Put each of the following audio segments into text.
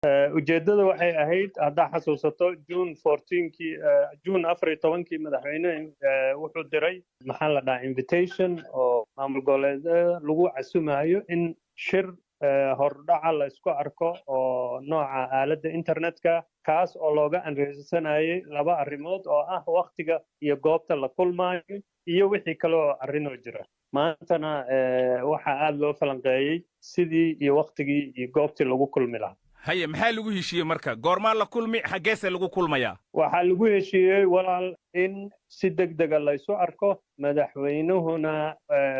Ujeeddada waxay ahayd, haddaa xasuusato, June 14-kii, June 14-kii, madaxweyne wuxuu diray, maxaa la dhahaa, invitation oo maamul goboleedyada lagu casumayo in shir hordhaca la isku arko oo nooca aaladda internetka, kaas oo looga anreysanayay laba arrimood oo ah waktiga iyo goobta la kulmaayo iyo wixii kale oo arrinoo jira. Maantana waxaa aada loo falanqeeyey sidii iyo waktigii iyo goobtii lagu kulmi lahaa. Haye, maxaa lagu heshiiyey marka? Goormaa la kulmi? Xaggeese lagu kulmayaa? Waxaa lagu heshiiyey, walaal, in si deg dega laysu arko, madaxweynuhuna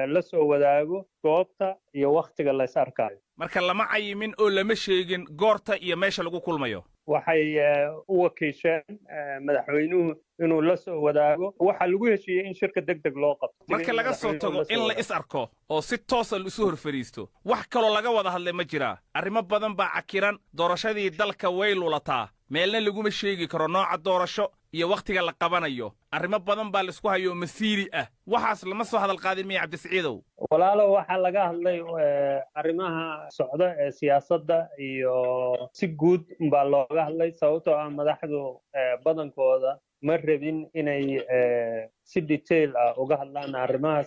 la soo wadaago goobta iyo waktiga lays arkaayo. Marka lama cayimin oo lama sheegin goorta iyo meesha lagu kulmayo? Waxay u wakiisheen madaxweynuhu inuu la soo wadaago. Waxaa lagu heshiiyey in shirka deg deg loo qabto. Marka laga soo tago in la is arko oo si toosa la isu hor fadhiisto, wax kaloo laga wada hadlay ma jiraa? Arrimo badan baa cakiran. Doorashadii dalka way lulataa, meelna laguma sheegi karo nooca doorasho iyo wakhtiga la qabanayo. Arrimo badan baa laisku hayo masiiri ah. Waxaas lama soo hadal qaadin miya, Cabdisiciidow? Walaalo, waxaa laga hadlay arrimaha socda ee siyaasadda iyo si guud baa looga hadlay, sababtoo ah madaxdu badankooda ma rabin inay si detail ah uga hadlaan arrimaha.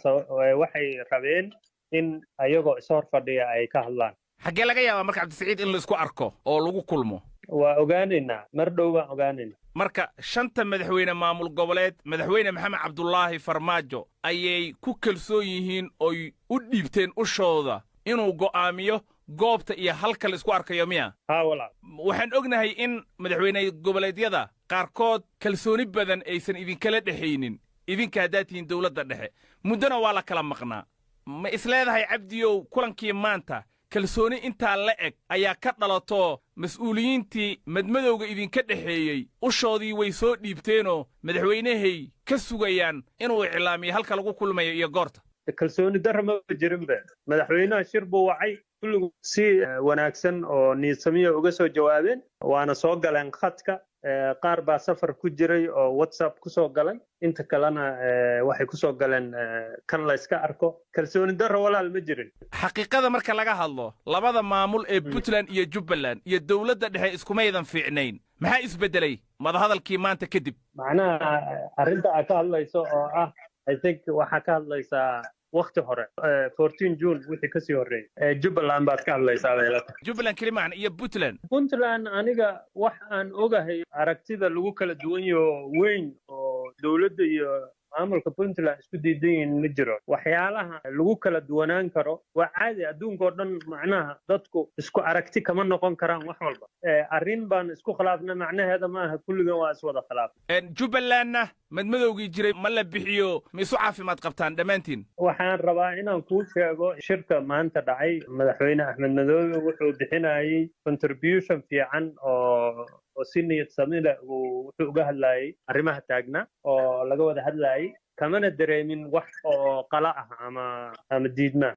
Waxay rabeen in ayagoo ishor fadhiya ay ka hadlaan. Xaggee laga yaabaa marka, Cabdisiciid, in laisku arko oo lagu kulmo? Waa ogaanaynaa, mar dhow baan ogaanaynaa. Marka shanta madaxweyne maamul goboleed Madaxweyne Maxamed Cabdulaahi Farmaajo ayay ku kalsoon yihiin oy u dhiibteen ushooda inuu go'aamiyo goobta iyo halka la isku arkayo, miya? Haa, walaal. Waxaan ognahay in madaxweyne goboleedyada qaarkood kalsooni badan aysan idinkala dhexaynin idinka haddaad tihiin dowladda dhexe, muddona waa la kala maqnaa. Ma isleedahay, Cabdiyow, kulankii maanta kalsooni intaa la eg ayaa ka dhalatoo mas'uuliyiintii madmadowga idinka dhexeeyey ushoodii way soo dhiibteenoo madaxweynahay ka sugayaan inuu iclaamiyo halka lagu kulmayo iyo goorta? Kalsooni darra maba jirinbe. Madaxweynaha shir buu wacay, kulligu si wanaagsan oo niyad-samiya uga soo jawaabeen, waana soo galeen khadka. Qaar baa safar ku jiray oo WhatsApp kusoo galay, inta kalena waxay kusoo galeen kan layska arko. Kalsooni darro, walaal, ma jirin. Xaqiiqada marka laga hadlo, labada maamul ee Puntland iyo Jubbaland iyo dowladda dhexe iskumaydan fiicnayn. Maxaa isbeddelay madahadalkii maanta kadib? Macnaha arrinta aad ka hadlayso oo ah, I think waxaa ka hadlaysaa wakti hore, 14 June wixii kasii horreeyey, Jubbaland baad ka hadlaysaa beelata. Jubbaland kelimaan iyo Puntland. Puntland aniga wax aan ogahay aragtida lagu kala duwan yaho weyn oo dowladda iyo maamulka Puntland isku diidan yihiin ma jiro. Waxyaalaha lagu kala duwanaan karo waa caadi adduunka oo dhan. Macnaha dadku isku aragti kama noqon karaan wax walba. Arrin baan isku khilaafna macnaheeda maaha kulligan waa iswada khilaafna. Jubbalandna madmadowgii jiray ma la bixiyo? Ma isu caafimaad qabtaan dhammaantiin? Waxaan rabaa inaan kuu sheego, shirka maanta dhacay Madaxweyne Axmed Madoobe wuxuu bixinayey contribution fiican oo si niyad sami leh uu wuxuu uga hadlayay arrimaha taagnaa oo laga wada hadlayay, kamana dareemin wax oo qala ah ama diidma.